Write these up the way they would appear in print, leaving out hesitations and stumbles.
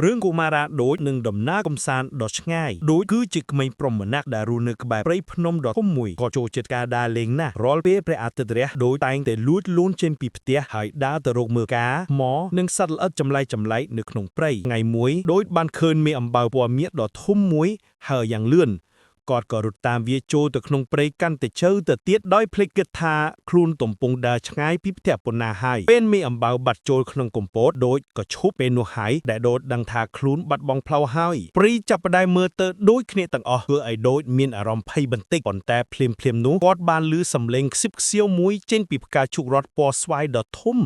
រឿងកុមារាដូចនឹងដំណើរកំសាន្តដ៏ឆ្ងាយដូចគឺជាក្មេងប្រុសម្នាក់ដែលរស់នៅក្បែរព្រៃភ្នំដ៏ធំមួយក៏ចូលចិត្តការដើរលេងណាស់រាល់ពេលព្រះអាទិត្យរះដូចតែងតែលួចលួនចេញពីផ្ទះហើយដើរទៅរកមើលផ្កាថ្មនិងសត្វល្អិតចម្លែកចម្លែកនៅក្នុងព្រៃថ្ងៃមួយដូចបានឃើញមេអំបៅពណ៌មាសដ៏ធំមួយហើរយ៉ាងលឿន គាត់ក៏រត់តាមវាចូលទៅក្នុងព្រៃកាន់តែជ្រៅទៅទៀតដោយភ្លេចគិតថាខ្លួនកំពុងដើរឆ្ងាយពីផ្ទះប៉ុណ្ណាហើយពេលមេអំបៅបាត់ចូលក្នុងកំពតដូចក៏ឈប់ពេលនោះហើយដែលដូចដឹងថាខ្លួនបាត់បង់ផ្លូវហើយព្រៃចាប់ផ្ដើមមើលទៅដូចគ្នាទាំងអស់ធ្វើឲ្យដូចមានអារម្មណ៍ភ័យបន្តិចប៉ុន្តែភ្លាមភ្លាមៗនោះគាត់បានឮសំឡេងខ្សឹបខ្សៀវមួយចេញពីផ្កាឈូករត់ពណ៌ស្វាយដ៏ធំ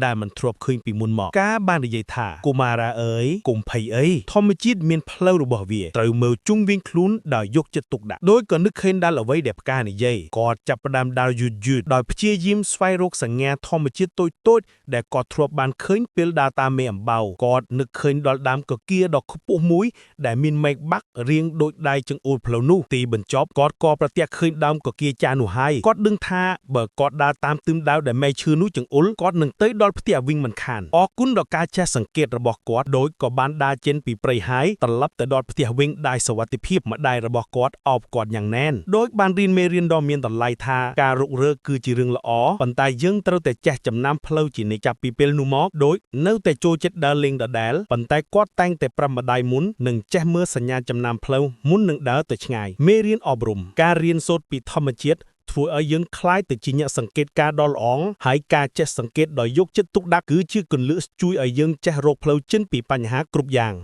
ដែលមិនធ្លាប់ឃើញពីមុនមកការបាននិយាយថាកុមារាអើយកុំភ័យអីធម្មជាតិមានផ្លូវរបស់វាត្រូវមើលជុំវិញខ្លួនដោយយកចិត្តទុកដាក់ដោយក៏នឹកឃើញដល់អ្វីដែលផ្កានិយាយគាត់ចាប់ផ្ដើមដើរយឺតយឺតដោយព្យាយាមស្វែងរកសញ្ញាធម្មជាតិតូចៗដែលគាត់ធ្លាប់បានឃើញពេលដើរតាមមេអំបៅគាត់នឹកឃើញដល់ដើមកគាដ៏ខ្ពស់មួយដែលមានមែកបាក់រាងដូចដៃចង្អុលផ្លូវនោះទីបញ្ចប់គាត់ក៏ប្រទះឃើញដើមកគាចាស់នោះហើយគាត់ដឹងថាបើគាត់ដើរតាមទិសដៅដែលមែកឈើនោះចង្អុលគាត់នឹងទៅដល់ផ្ទះវិញមិនខានអរគុណដល់ការចេះសង្កេតរបស់គាត់ដោយក៏បានដើរចេញពីព្រៃហើយត្រឡប់ទៅដល់ផ្ទះវិញដោយសុវត្ថិភាពម្ដាយរបស់គាត់អោបគាត់យ៉ាងណែនដោយបានរៀនមេរៀនដ៏មានតម្លៃថាការរុករកគឺជារឿងល្អប៉ុន្តែយើងត្រូវតែចេះចំណាំផ្លូវជានិច្ចចាប់ពីពេលនោះមកដោយនៅតែចូលចិត្តដើរលេងដដែលប៉ុន្តែគាត់តែងតែប្រាប់ម្ដាយមុននិងចេះមើលសញ្ញាចំណាំផ្លូវមុននឹងដើរទៅឆ្ងាយមេរៀនអប់រំការរៀនសូត្រពីធម្មជាតិធ្វើឲ្យយើងក្លាយទៅជាអ្នកសង្កេតការណ៍ដ៏ល្អហើយការចេះសង្កេតដោយយកចិត្តទុកដាក់គឺជាគន្លឹះជួយឲ្យយើងចេះរកផ្លូវចេញពីបញ្ហាគ្រប់យ៉ាង។